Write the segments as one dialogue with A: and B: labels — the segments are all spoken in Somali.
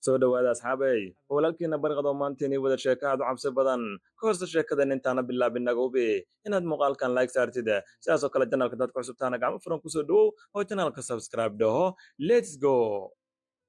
A: Soo dhowaada asxaabey, walaalkiina Barqad oo maanta inii wada sheeko aad u cabsi badan. Ka horse sheekadan intaana bilaabin, naga hubi inaad muuqaalkan like saartid. Sidaas oo kale channelka dadka cusubtaana gacmo furan kusoo dhowow oo channelka subscribe dhaho. Let's go!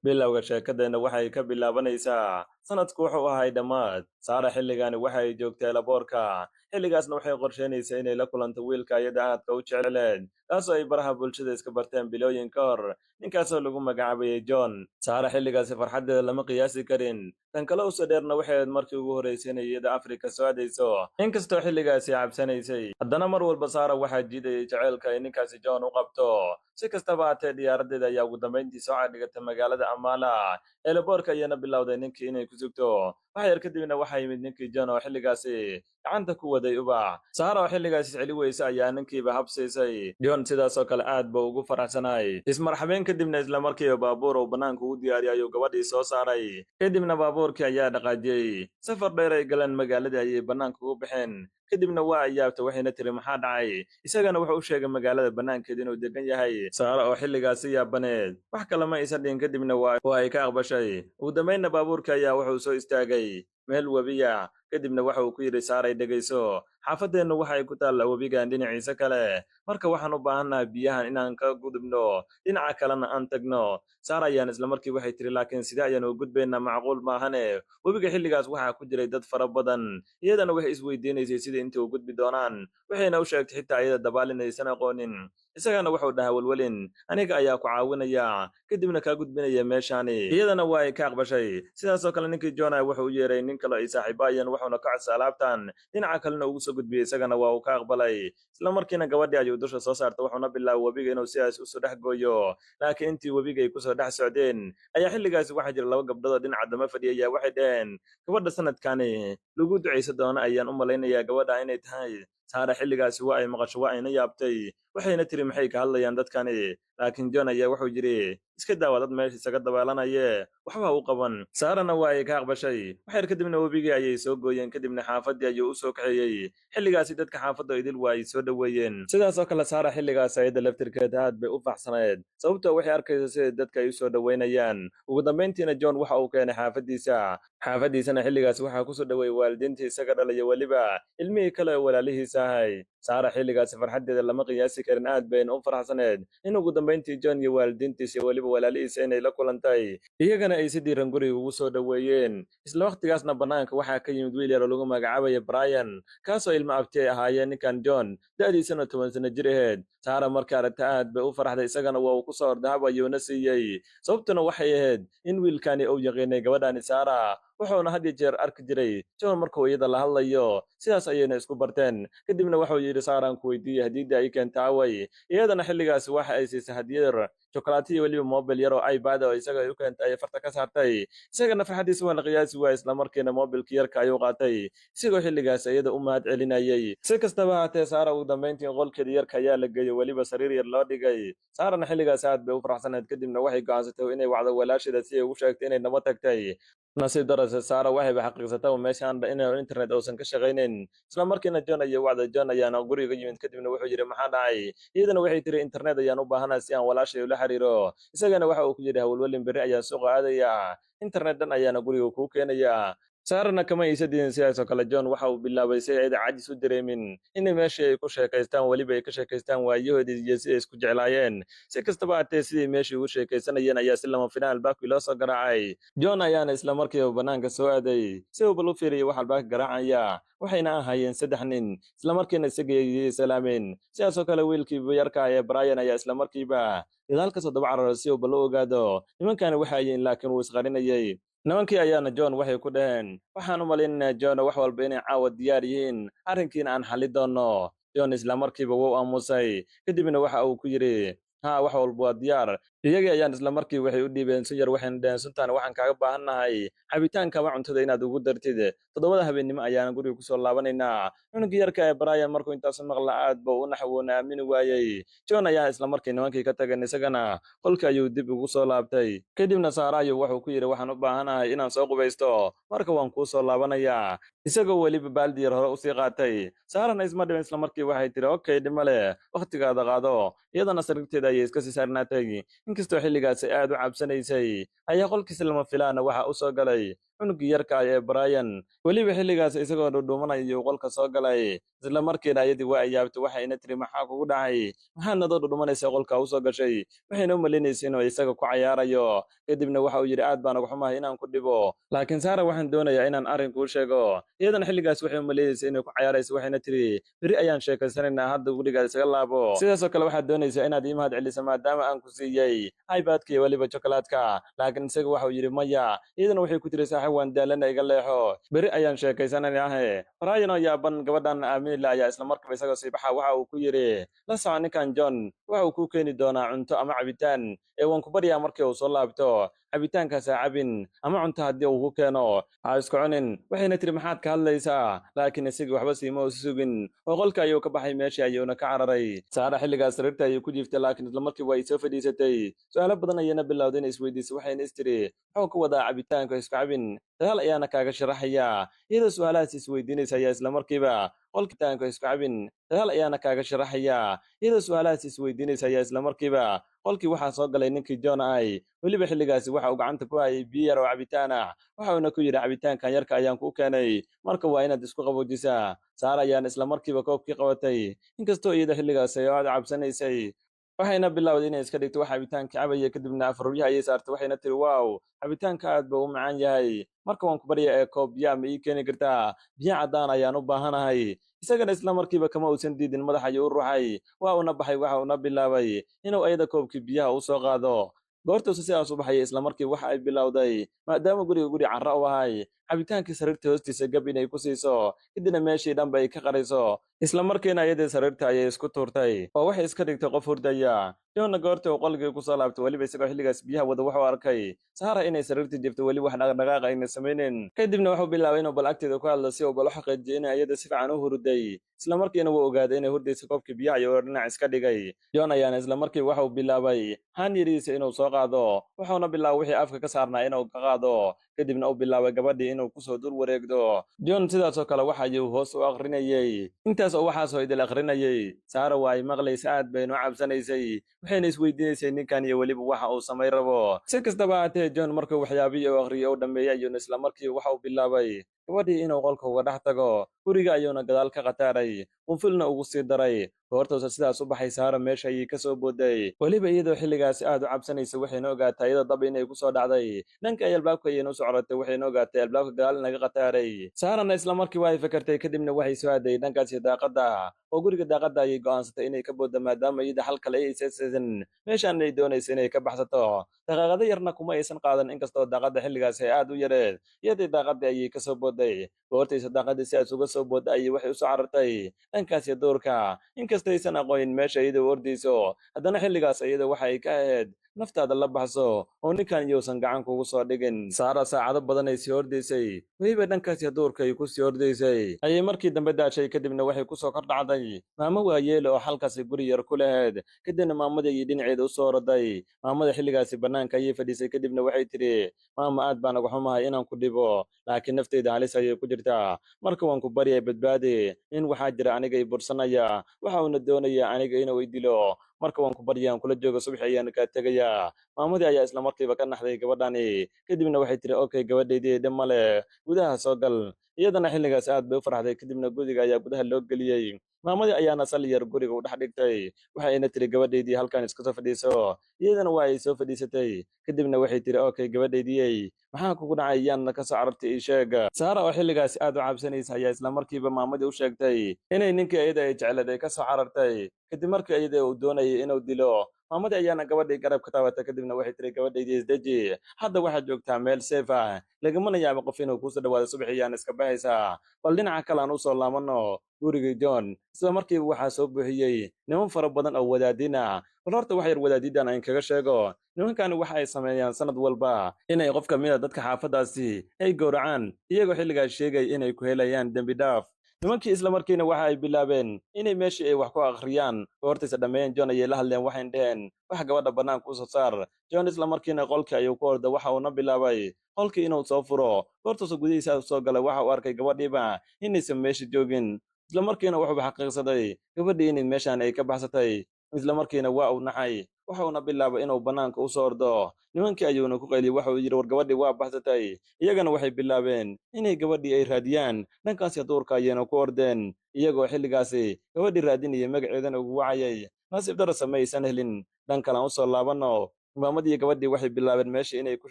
A: Bilowga sheekadeenna waxay ka bilaabanaysaa sanadku wuxuu ahay dhammaad. Saara xilligaani waxay joogtay airportka. Xilligaasna waxay qorsheynaysaa inay la kulanto wiilka iyada aadka u jecleed, kaasoo ay baraha bulshada iska barteen bilooyin ka hor, ninkaasoo lagu magacaabayay John. Saara xilligaasi farxaddeeda lama qiyaasi karin. Tan kale usoo dheerna waxay ahayd markii ugu horraysay inay iyada Afrika soo aadayso. Inkastoo xilligaasi cabsanaysay, haddana mar walba Saara waxaa jiidayay jaceylka ay ninkaasi John u qabto. Si kastaba haatee, diyaaraddeeda ayaa ugu dambayntii soo cadhigatay magaalada Amala. Airportka ayaana bilowday ninkii inay ku sugto. Wax yar kadibna waxaa yimid ninkii John oo xilligaasi gacanta ku waday ubax. Saara oo xilligaasi isceli weysa ayaa ninkiiba habsiisay. John sidaasoo kale aad buu ugu faraxsanay. Ismarxabeyn kadibna islamarkiiba baabuur uu bannaanka ugu diyaariyay ayuu gabadhii soo saaray. Kadibna baabuurkii ayaa dhaqaajiyey. Safar dheer ay galeen, magaaladii ayay bannaanka ugu baxeen. Kadibna waa ay yaabtay, waxayna tiri, "Maxaa dhacay?" Isagana wuxuu u sheegay magaalada bannaankeeda inuu degan yahay. Saara oo xilligaasi yaabaneed wax kale ma aysan dhihin, kadibna waa ay ka aqbashay. Ugu dambaynna baabuurkii ayaa wuxuu soo istaagay meel webiya. Kadibna waxa uu ku yidhi, "Saaray, dhegayso, xaafadeennu waxay ku taallaa webigan dhinaciisa kale. Marka waxaan u baahannahay biyahan inaan ka gudubno, dhinaca kalena aan tagno." Saara ayaan islamarkii waxay tiri, "Laakiin sidee ayaan u gudbaynaa? Macquul maahane." Webiga xilligaas waxaa ku jiray dad fara badan. Iyadana waxay isweydiinaysay sidai intii u gudbi doonaan, waxayna u sheegtay xitaa iyada dabaal inaysan aqoonin. Isagana wuxuu dhahaa, "Welwelin, aniga ayaa ku caawinaya, kadibna kaa gudbinaya meeshaani." Iyadana waa ay ka aqbashay. Sidaasoo kale ninkii Jona wuxuu u yeeray nin kale ay saaxiibaayeen, wuxuuna ka codsay alaabtan dhinaca kalena ugu soo gudbiyey. Isagana waa uu ka aqbalay. Isla markiina gabadhii ayuu dusha soo saartay, wuxuuna bilaabay webiga inuu sidaas usoo dhex gooyo. Laakiin intii webiga ay kusoo dhex socdeen ayaa xilligaasi waxaa jira laba gabdhood oo dhinaca dambe fadhiya ayaa waxay dhaheen, "Gabadha sanadkani lagu ducaysa doono ayaan u malaynayaa gabadha inay tahay." Saara xilligaasi waa ay maqasho, waa ayna yaabtay, waxayna tiri, "Maxay ka hadlayaan dadkani?" Laakiin John ayaa wuxuu yidhi, "Iska daawa, dad meesha isaga dabeelanaye, waxba u qaban." Saarana waa ay ka aqbashay. Waxyar kadibna webigii ayay soo gooyeen, kadibna xaafaddii ayuu u soo kaxeeyey. Xilligaasi dadka xaafadda idil waa ay soo dhoweeyeen. Sidaas oo kale Saara xilligaas ayada laftirkeed aad bay u faxsanayd, sababtoo waxay arkaysa sida dadka ay u soo dhoweynayaan. Ugu dambayntiina John waxa uu keenay xaafaddiisa. Xaafaddiisana xilligaasi waxaa kusoo dhoweeyey waalidiintii isaga dhalaya, weliba ilmihii kale oo walaalihiisa ahay. Saara xilligaasi farxaddeeda lama qiyaasi karin, aad bayna u faraxsaneed in ugu dambayntii John iyo waalidiintiisa iyo weliba walaalihiisa inay la kulantay, iyagana ay si diiran guriga ugu soo dhoweeyeen. Isla wakhtigaasna bannaanka waxaa ka yimid wiil yar oo lagu magacaabaya Brian, kaasoo ilmo abti ay ahaayeen ninkan John, da'diisana 10 sano jir aheyd. Saara markii aragta aad bay u faraxday, isagana waa uu ku soo orday, hab ayuuna siiyey. Sababtuna waxay ahayd in wiilkani uu yaqiinay gabadhani Saara, wuxuuna had iyo jeer arki jiray John markuu iyada la hadlayo. Sidaas ayayna isku barteen. Kadibna wuxuu yidhi, "Saaraan ku weydiiyey, hadiidda ay keenta away?" Iyadana xilligaasi waxa ay siisay hadiyad jokolaatiyo, weliba mobil yar oo iPad oo isaga ay u keentay ayay farta ka saartay. Isagana farxaddiisa waa la qiyaasi waayey. Isla markiina mobilkii yarka ayuu qaatay, isagoo xilligaas iyada u mahad celinayay. Si kastaba haatee, Saara ugu dambayntii qolkeeda yarka ayaa la geeyey, weliba sariir yar loo dhigay. Saarana xilligaas aad bay u faraxsanayd. Kadibna waxay go'aansatay inay wacdo walaasheeda si ay ugu sheegtay inay naba tagtay. Nasiib darase, Saara waxayba xaqiiqsataba meeshaan inuu internet uusan ka shaqaynayn. Isla markiina John ayay wacday. John ayaana guriga yimid. Kadibna wuxuu yidhi, "Maxaa dhacay?" Iyadana waxay tiri, "Internet ayaan u baahanahay si aan walaashay ula xiriiro." Isagana waxa uu ku yidhi, "Hawlwelin, berri ayaan suuqa aadaya, internet dhan ayaana guriga kuu keenaya." Saarana kama aysa diidin. Sidaasoo kale John waxa uu bilaabay, si ayda cajis u dareemin, inay meeshii ay ku sheekaystaan, weliba ay ka sheekaystaan waayahoodii iyo siday isku jeclaayeen. Si kastaba hatee, sidii meeshii ugu sheekaysanayeen ayaa si lama filaan albaabkii loo soo garaacay. John ayaana isla markiiba bannaanka soo aaday si uu bal u fiiriyay wax albaabka garaacaya. Waxayna ahaayeen saddex nin. Isla markiina isagayay salaameen. Sidaasoo kale wiilkii yarka ee Brian ayaa isla markiiba gadaal kasoo daba cararay si uu bal u ogaado nimankani waxa yihiin, laakiin wuu isqarinayay. Nimankii ayaana John waxay ku dhaheen, "Waxaan u malaynaynaa, John, wax walba inay caawa diyaar yihiin, arrinkiina aan xalli doonno." John isla markiiba wuu aamusay. Kadibna waxa uu ku yidhi, "Haa, wax walba waa diyaar." Iyagii ayaan isla markii waxay u dhiibeen sun yar, waxayna dhaheen, "Suntaan waxaan kaaga baahannahay cabitaanka ama cuntada inaad ugu dartid. 7da habeennimo ayaana guriga kusoo laabanaynaa." Cunugii yarka ee Brian markuu intaasu maqla aad ba u naxwoona aamini waayey. John ayaa isla markii nimankii ka tageen, isagana qolkii ayuu dib ugu soo laabtay. Kadibna Saara ayuu wuxuu ku yidhi, "Waxaan u baahanahay inaan soo qubaysto, marka waan kuu soo laabanayaa." Isagoo weliba baaldi yar hore usii qaatay. Saarana isma dhibin, isla markii waxay tiri, "Okay, dhima leh, wakhtigaada qaado." Iyadana sariirteeda ayay iska sii saarnaatay. Inkastoo xilligaasi aad u cabsanaysay, ayaa qolkiisa lama filaana waxa u soo galay cunugii yarka ah ee Brian. Weliba xilligaas isagoo dhudhuumanaya ayuu qolka soo galay. Isla markiina ayadii waa ay yaabtay, waxayna tiri, "Maxaa kugu dhacay? Maxaad nadoo dhudhumanaysa qolka u soo gashay?" Waxayna u malinaysay inuu isaga ku cayaarayo. Kadibna waxa uu yidhi, "Aad baan uga xumahay inaan ku dhibo, laakiin Saara, waxaan doonayaa inaan arrin kuu sheego." Iyadana xilligaas waxay u malinaysay inay ku cayaarayso, waxayna tiri, "Beri ayaan sheekaysanaynaa, hadda gurigaad isaga laabo. Sidaasoo kale waxaad doonaysaa inaad ii mahad celiso maadaama aan ku siiyey iPadka iyo weliba chocolatka." Laakiin isaga waxa uu yidhi, "Maya." Iyadana waxay ku tiri, "Saaxiib, waan daalana, iga leexo, beri ayaan sheekaysanaynahe." Brian oo yaaban, gabadhan aamini la, ayaa isla markiiba isagoo sii baxa waxa uu ku yidhi, "La soco, ninkan John waxa uu kuu keeni doonaa cunto ama cabitaan, ee waan ku baryaa, markii uu soo laabto cabitaankaas ha cabin, ama cunto haddii uu ku keeno ha isku cunin." Waxayna tiri, "Maxaad ka hadlaysaa?" Laakiin isagii waxba siima uusa sugin oo qolka ayuu ka baxay, meeshii ayuuna ka cararay. Saara xilligaas sariirta ayuu ku jiiftay, laakiin isla markii waa ay soo fadhiisatay. Su'aalo badan ayayna bilowday inay isweydiisay, waxayna is tiri, "Muxuu ka wadaa cabitaanka isku cabin? Dadaal ayaana kaaga sharaxayaa." Iyadoo su'aalahaas isweydiinaysa ayaa isla markiiba qolkitaanka isku cabin, dadaal ayaana kaaga sharaxayaa. Iyadoo su'aalahaas isweydiinaysa ayaa isla markiiba qolkii waxaa soo galay ninkii John ay. Weliba xilligaasi waxa uu gacanta ku hayay biyo yar oo cabitaan ah, waxa uuna ku yidhi, "Cabitaankan yarka ayaan kuu keenay, marka waa inaad isku qaboojisaa." Saara ayaan isla markiiba koobkii qabatay, inkastoo iyada xilligaasi ay aad cabsanaysay, waxayna bilowday inay iska dhigto wax cabitaanka cabaya. Kadibna afaruryaha ayay saartay, waxayna tiri, "Wow, cabitaanka aad buu u macaan yahay. Marka waan ku barya, ee koob biyaa ma ii keeni kartaa? Biyo caddaan ayaan u baahanahay." Isagana isla markiiba kama uusan diidin, madax ayuu u ruxay, waa uuna baxay. Waxa uuna bilaabay inuu ayada koobkii biyaha u soo qaado. Goortuusa sidaas u baxayay, isla markii waxa ay bilowday, maadaama guriga guri carro u ahay, cabitaankii sariirta hoostiisa gab inay ku siiso, kadibna meeshii dhanba ay ka qariso. Isla markiina iyadii sariirta ayay isku tuurtay oo waxay iska dhigtay qof hurdaya. Johnna goortii uu qolgii kusoo laabtay, weliba isagoo xilligaas biyaha wada, wuxuu arkay Saara inay sariirta jiftay, weli wax dhaqdhaqaaq ayna samaynin. Kadibna wuxuu bilaabay inuu bal agteeda ku hadlo si uu bal u xaqiijiyo inay iyada si fiican u hurday. Isla markiina wuu ogaaday inay hurdaysa. Koobkii biyaha ayuu dhinac iska dhigay. John ayaana isla markii waxuu bilaabay haan yariisa inuu soo qaado, wuxuuna bilaabay wixii afka ka saarnaa inuu ka qaado, kadibna uu bilaabay gabadhii inuu kusoo dul wareegdo. John sidaasoo kale waxayuu hoos u akrinayey. Intaas oo waxaasoo idil akrinayey, Saara waa ay maqlaysa, aad baynu u cabsanaysay, waxayna isweydiinaysay ninkan iyo weliba waxa uu samay rabo. Si kastaba haatee, John markuu waxyaabihii uu akhriyey u dhammeeyey, ayuuna isla markii waxa uu bilaabay gabadhii inuu qolka uga dhex tago. Guriga ayuuna gadaal ka khataaray, qunfulna ugu sii daray. Goortoosa sidaas u baxay, Saara meesha ayay ka soo booday, weliba iyadoo xilligaasi aad u cabsanaysa. Waxayna ogaatay iyada dab inay ku soo dhacday. Dhanka ay albaabka ayayna u socotay, waxayna ogaatay albaabka gadaal inaga khataaray. Saarana isla markii waa ay fakartay, kadibna waxay soo aaday dhankaasi daaqadda, oo guriga daaqadda ayay go'aansatay inay ka booddo, maadaama iyada xal kale aysan sidan, meeshaan ay doonaysa inay ka baxsato. Daqiiqado yarna kuma aysan qaadan, inkastoo daaqadda xilligaasi ay aad u yareed, iyadii daaqadii ayay kasoo booday. Goortaysa daaqadii si aas uga soo booda ayay waxay usoo carartay dhankaasi duurka. Inkastaysan aqoonin meesha iyada u ordayso, haddana xilligaas iyada waxa ay ka ahayd naftaada la baxso oo ninkan iyousan gacan kugu soo dhigin. Saara saacado badan ay sii ordaysay, weliba dhankaasi duurka ay ku sii ordaysay ayay markii dambe daashay. Kadibna waxay kusoo kor dhacday maamo waayeele oo halkaasi guri yar ku lahayd. Kadibna maamadii ayay dhinaceeda usoo orday. Maamada xilligaasi bannaanka ayay fadhiisay. Kadibna waxay tidhi, "Maama, aad baan uga xumahay inaan ku dhibo, laakiin nafteyda halis ayay ku jirtaa. Marka waan ku baryay, badbaadi. Nin waxaa jira aniga i bursanaya, waxa uuna doonaya aniga inuu i dilo. Marka waan ku baryaan, kula jooga, subaxi ayaan kaa tegayaa." Maamadii ayaa isla markiiba ka naxday gabadhani. Kadibna waxay tiri, "Okay, gabadhaydii, dhib ma leh, gudaha soo gal." Iyadana xilligaas aad bay u farxday. Kadibna guriga ayaa gudaha loo geliyey. Maamadii ayaana sal yar guriga u dhex dhigtay, waxayna tiri, "Gabadhaydii, halkan iska soo fadhiiso." Iyadana waa ay soo fadhiisatay. Kadibna waxay tiri, "Okay, gabadhaydiyey, maxaa kugu dhacay? Yaanna ka soo carartay? Ii sheeg." Saara oo xilligaasi aad u cabsanaysa ayaa isla markiiba maamadii u sheegtay inay ninkii iyada ay jecleed ay ka soo carartay, kadib markii iyada uu doonayay inuu dilo. Maamadii ayaana gabadhii garab ka taabatay. Kadibna waxay tiri, "Gabadhaydii, isdeji. Hadda waxaad joogtaa meel safe ah, lagamana yaabo qof inuu kuusoo dhawaado. Subaxi ayaan iska baxaysaa." Bal dhinaca kale aan usoo laabanno gurigii John. Isla markiiba waxaa soo buuxiyey niman fara badan oo wadaadin ah. Bal horta wax yar wadaadidan aan kaga sheego. Nimankani waxa ay sameeyaan sanad walba inay qof ka mid a dadka xaafaddaasi ay gowracaan, iyagoo xilligaas sheegay inay ku helayaan dembi dhaaf. Nimankii isla markiina waxa ay bilaabeen inay meeshii ay wax ku akhriyaan. Goortaysa dhammeeyeen, John ayay la hadleen, waxayna dheheen, "Wax gabadha bannaanka u soo saar." John isla markiina qolkii ayuu ku orday, waxa uuna bilaabay qolkii inuu soo furo. Goortuusa gudihiisa soo galay, waxa uu arkay gabadhiiba inaysan meesha joogin. Isla markiina wuxuuba xaqiiqsaday gabadhii inay meeshaan ay ka baxsatay. Isla markiina waa uu naxay, wuxuuna bilaabay inuu bannaanka u soo ordo. Nimankii ayuuna ku qayliyey, waxa uu yidhi, "War gabadhii waa baxsatay." Iyagana waxay bilaabeen inay gabadhii ay raadiyaan. Dhankaasi duurka ayayna ku ordeen, iyagoo xilligaasi gabadhii raadinayay, magaceedana ugu wacayay. Nasiib darase ma aysan helin. Dhan kale aan usoo laabanno, maamadii gabadhii waxay bilaabeen meeshii inay ku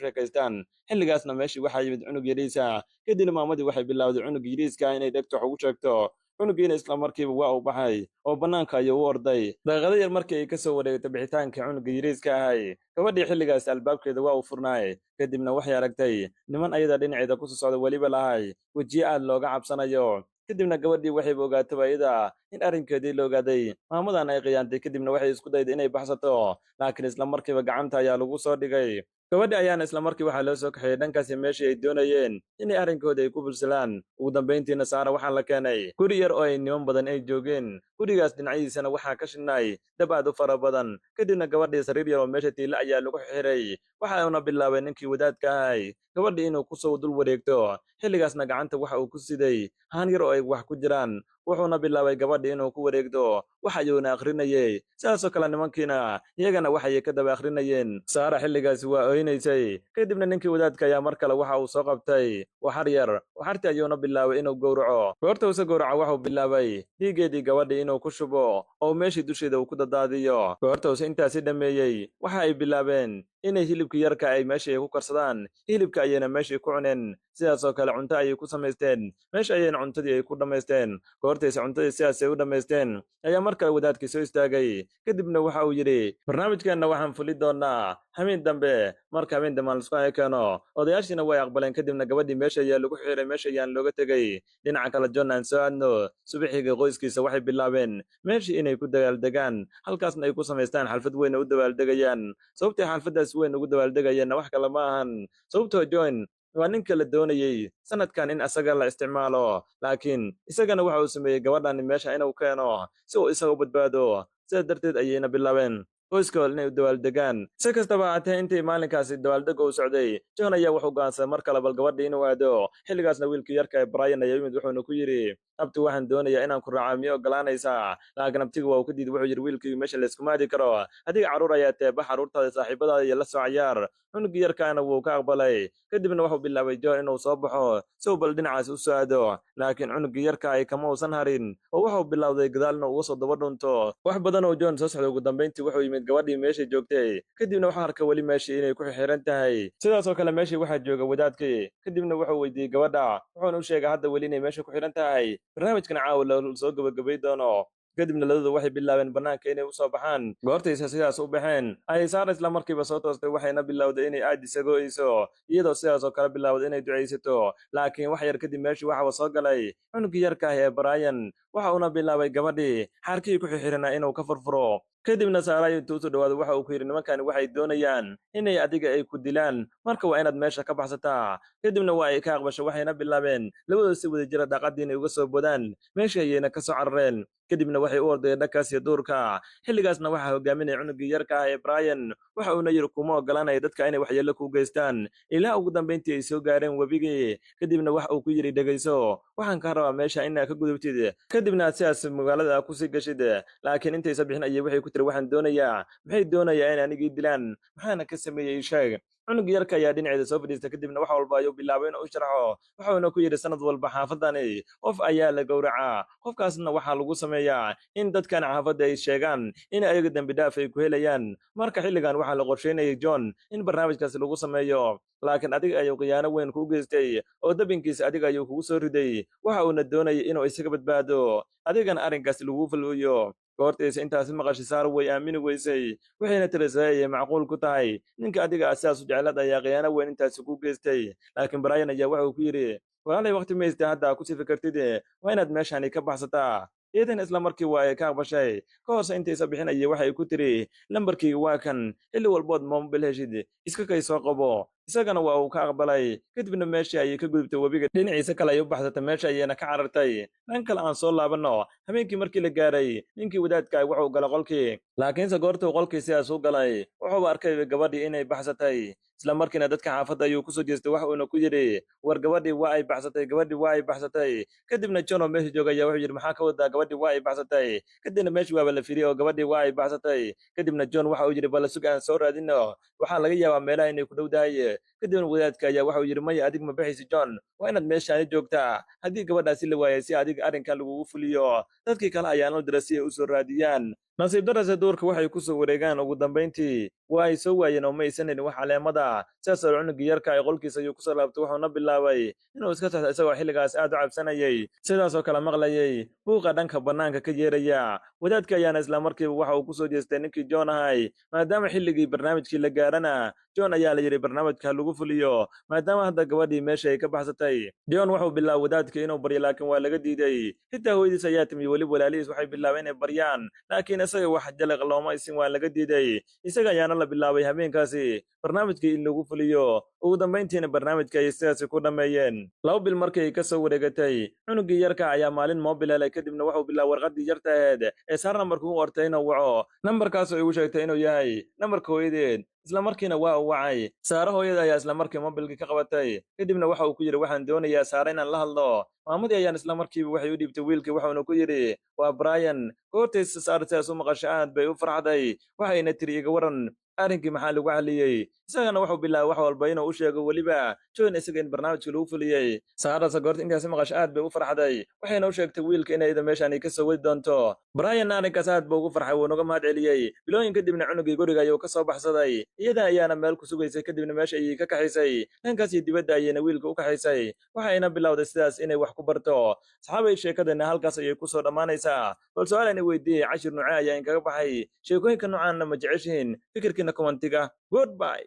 A: sheekaystaan. Xilligaasna meeshii waxaa yimid cunug yariisa. Kadibna maamadii waxay bilaawday cunug yariiska inay dhegto wax ugu sheegto. Cunugiina isla markiiba waa uu baxay oo bannaanka ayuu u orday. Daqiiqado yar markii ay ka soo wareegtay bixitaankii cunuga yariiska ahay, gabadhii xilligaas albaabkeeda waa uu furnaay. Kadibna waxay aragtay niman ayada dhinaceeda kusoo socda, weliba lahay wejiye aad looga cabsanayo. Kadibna gabadhii waxayba ogaataba iyada in arrinkeedii la ogaaday, maamadan ay khiyaantay. Kadibna waxay isku dayday inay baxsato, laakiin isla markiiba gacanta ayaa lagu soo dhigay. Gabadhi ayaana isla markii waxaa loo soo kaxeeyey dhankaasi meeshii ay doonayeen inay arrinkooda ay ku fulsalaan. Ugu dambayntiina Saara waxaa la keenay guri yar oo ay niman badan ay joogeen. Gurigaas dhinacyadiisana waxaa ka shinay dab aad u fara badan. Kadibna gabadhii sariir yar oo meesha tiila ayaa lagu xiray. Waxauna bilaabay ninkii wadaadka ahay gabadhii inuu kusoo dul wareegto. Xilligaasna gacanta waxa uu ku siday haan yar oo ay wax ku jiraan, wuxuuna bilaabay gabadhii inuu ku wareegto, wax ayuuna akhrinayey. Sidaasoo kale nimankiina iyagana waxayay ka daba akhrinayeen. Saara xilligaasi waa oynaysay. Kadibna ninkii wadaadka ayaa mar kale waxa uu soo qabtay waxar yar. Waxartii ayuuna bilaabay inuu gowraco. Goorta uuse gowraco, waxuu bilaabay dhiiggeedii gabadhii inuu ku shubo oo meeshii dusheeda uu ku dadaadiyo. Goorta uuse intaasi dhammeeyey, waxa ay bilaabeen inay hilibkii yarka ay meeshii ay ku karsadaan. Hilibka ayayna meeshii ku cuneen. Sidaasoo kale cunto ayay ku samaysteen, meesha ayayna cuntadii ay ku dhammaysteen. Goortayse cuntadii sidaasay u dhammaysteen ayaa mar kale wadaadkii soo istaagay. Kadibna waxa uu yidhi, "Barnaamijkeenna waxaan fuli doonaa habeen dambe, marka habeen dambe aan laisku keeno." Odayaashiina way aqbaleen. Kadibna gabadhii meesha ayaa lagu xiray, meesha ayaan looga tegey. Dhinaca kale John aan soo aadno. Subaxiga qoyskiisa waxay bilaabeen meeshii inay ku dagaaldegaan, halkaasna ay ku samaystaan xalfad weyn oo u dabaaldegayaan. Sababtay xalfaddaas weyn ugu dabaaldegayeenna wax kale ma ahan, sababtoo John waa ninka la doonayey sanadkan in asaga la isticmaalo, laakiin isagana waxa uu sameeyey gabadhani meesha inuu keeno si uu isaga u badbaado. Sidaas darteed ayayna bilaabeen qoyskooda inay u dabaaldegaan. Si kastaba ahaatee, intii maalinkaasi dabaaldega uu socday, John ayaa wuxuu go'aansaday mar kale bal gabadhii inuu aado. Xilligaasna wiilkii yarka ee Brian ayaa yimid, wuxuuna ku yidhi, "Abti, waxaan doonayaa inaan ku raaca, miyo ogolaanaysaa?" Laakiin abtiga waa uu ka diiday. Wuxuu yidhi, "Wiilkii, meesha layskuma aadi karo. Adiga carruur ayaa tee, bax, carruurtaada saaxiibadaada iyo la soo cayaar." Cunugii yarkaana wuu ka aqbalay. Kadibna wuxuu bilaabay John inuu soo baxo si uu bal dhinacaas u soo aado, laakiin cunugii yarka ay kama uusan harin oo wuxuu bilowday gadaal inuu uga soo daba dhunto. Wax badan oo John soo socday, ugu dambayntii wuxuu yimid gabadhii meeshay joogtay. Kadibna wuxuu arkay weli meeshii inay ku xiran tahay. Sidaasoo kale meeshii waxaa jooga wadaadkii. Kadibna wuxuu weydiiyey gabadha, wuxuuna u sheegay hadda weli inay meesha ku xiran tahay, barnaamijkan caawa la soo gabagabay doono. Kadibna labadu waxay bilaabeen bannaanka inay u soo baxaan. Goortaysa sidaas u baxeen ayay Saara isla markiiba soo toostay, waxayna bilowday inay aad isagoyso, iyadoo sidaas oo kale bilowday inay ducaysato. Laakiin wax yar kadib meeshii waxaba soo galay cunugii yarka ah ee Brian, waxa uuna bilaabay gabadhii xaarkihii ku xirxiranaa inuu ka furfuro. Kadibna Saara intuu usoo dhawaaday waxa uu ku yidhi, "Nimankani waxay doonayaan inay adiga ay ku dilaan, marka waa inaad meesha ka baxsataa." Kadibna waa ay ka aqbashay, waxayna bilaabeen labadooda si wada jira daaqadii inay uga soo bodaan. Meeshii ayayna ka soo carareen. Kadibna waxay u ordayeen dhankaas iyo duurka. Xilligaasna waxaa hogaaminaya cunugii yarka ah ee Brian, waxa uuna yidhi, "Kuma ogolaanaya dadka inay waxyeello kuu geystaan." Ilaa ugu dambayntii ay soo gaareen webigii. Kadibna waxa uu ku yidhi, "Dhegayso, waxaan kaa rabaa meesha inaad ka gudubtid, kadibna aad sidaas magaalada aad kusii gashid." Laakiin intaysa bixin ayay waxay ku tiri, "Waxaan doonayaa, maxay doonayaa in anigii dilaan? Maxaana ka sameeyey? Sheeg." Cunug yarka ayaa dhinaceeda soo fadhiista. Kadibna wax walba ayuu bilaabay inuu u sharxo. Wuxuuna ku yidhi, "Sanad walba xaafadani qof ayaa la gowracaa. Qofkaasna waxaa lagu sameeyaa in dadkan xaafadda ay sheegaan in ayaga dembi dhaaf ay ku helayaan. Marka xilligan waxaa la qorsheynayay John in barnaamijkaasi lagu sameeyo, laakiin adiga ayuu khiyaano weyn kuu geystay oo dabinkiisa adiga ayuu kugu soo riday. Waxa uuna doonayay inuu isaga badbaado, adigana arrinkaasi lagu falooyo." Goortaysa intaasi maqashay Saar way aamini weysay, waxayna tiri, "See ayay macquul ku tahay? Ninka adiga sidaas u jeclad ayaa khiyaano weyn intaasi ku geystay." Laakiin Brian ayaa waxa uu ku yidhi, "Walaalay, waqti maysta hadda kusii fikirtid, waa inaad meeshani ka baxsataa." Iidan isla markii waa ay ka aqbashay. Ka horse intaysa bixinayay waxay ku tiri, "Lambarkayga waa kan, xilli walbood mobil heshid iska kay soo qabo." Isagana waa uu ka aqbalay. Kadibna meeshii ayay ka gudubtay, webiga dhinaciisa kale ayay u baxsatay, meesha ayayna ka carartay. Dhan kale aan soo laabanno. Habeenkii markii la gaaray, ninkii wadaadka wuxuu galay qolkii, laakiinse goortuu qolkii sidaas u galay, wuxuuba arkay gabadhii inay baxsatay. Isla markiina dadka xaafadda ayuu kusoo jeestay, wax uuna ku yidhi: "War, gabadhii waa ay baxsatay, gabadhii waa ay baxsatay." Kadibna John oo meesha jooga ayaa wuxuu yidhi: "Maxaa ka wadaa gabadhii waa ay baxsatay?" Kadibna meeshii waaba la firiyey oo gabadhii waa ay baxsatay. Kadibna John waxa uu yidhi: "Bal sug, aan soo raadino, waxaa laga yaabaa meelaha inay ku dhow tahay." Kadibna wadaadka ayaa waxa uu yidhi: "Maya, adig ma baxaysi John, waa inaad meeshaani joogtaa haddii gabadhaasi la waayay, si adiga arrinkan lagugu fuliyo." Dadkii kale ayaana la diray si ay u soo raadiyaan. Nasiib darase, duurka waxay ku soo wareegaan, ugu dambayntii waa ay soo waayeen oo ma aysan helin wax caleemada. Sidaas oo cunugii yarka ay qolkiisa ayuu kusoo laabtay, wuxuuna bilaabay inuu iska sexdo, isagoo xilligaas aad u cabsanayay, sidaasoo kale maqlayay buuqa dhanka bannaanka ka yeeraya. Wadaadka ayaana isla markiiba waxa uu kusoo jeestay ninkii John ahay. Maadaama xilligii barnaamijkii la gaarana, John ayaa la yidhi barnaamijka ha lagu fuliyo, maadaama hadda gabadhii meesha ay ka baxsatay. John wuxuu bilaabay wadaadka inuu baryo, laakiin waa laga diiday. Xitaa hooyadiis ayaa timi, weliba walaalihiis waxay bilaabeen inay baryaan, laakiin isaga wax jalaq looma isin, waa laga diiday. Isaga ayaana la bilaabay habeenkaasi barnaamijkii in lagu fuliyo. Ugu dambayntiina barnaamijka ayay sidaasi ku dhammeeyeen. 2 bil markii ay ka soo wareegatay, cunugii yarka ayaa maalin mobil helay. Kadibna wuxuu bilaabay warqaddii yarta aheed ee saar nambarka u qortay inuu waco, nambarkaasoo igu sheegtay inuu yahay nambarka hooyadeed. Isla markiina waa uu wacay. Saare hooyada ayaa isla markii mobilkii ka qabatay. Kadibna waxa uu ku yidhi: "Waxaan doonayaa Saare inaan la hadlo." Maamadii ayaan isla markiiba waxay u dhiibtay wiilkii, wuxuuna ku yidhi: "Waa Brian." Goortaysa Saare sidaas u maqasho, aad bay u farxday, waxayna tiri: "Iga waran, arrinkii maxaa lagu xaliyey?" Isagana wuxuu bilaabay wax walba inuu u sheego, weliba John isaga in barnaamijka lagu fuliyey. Saarase goorta intaasi maqasho, aad bay u farxday, waxayna u sheegtay wiilka inay ida meeshaan ka soo wadi doonto. Brianna arrinkaas aad buu ugu farxay, wuu naga mahad celiyey. Bilooyin kadibna cunugii guriga ayuu ka soo baxsaday, iyada ayaana meel ku sugaysay. Kadibna meesha ayay ka kaxaysay, dhankaas iyo dibadda ayayna wiilka u kaxaysay, waxayna bilowday sidaas inay wax ku barto. Saxaabay, sheekadana halkaas ayay kusoo dhammaanaysaa. Bal su-aal ayna weydiiyey: cashir nuuce ayaa inkaga baxay? Sheekooyinka noocaanna ma jeceshihin? Fikirkiina commentiga. Goodbye.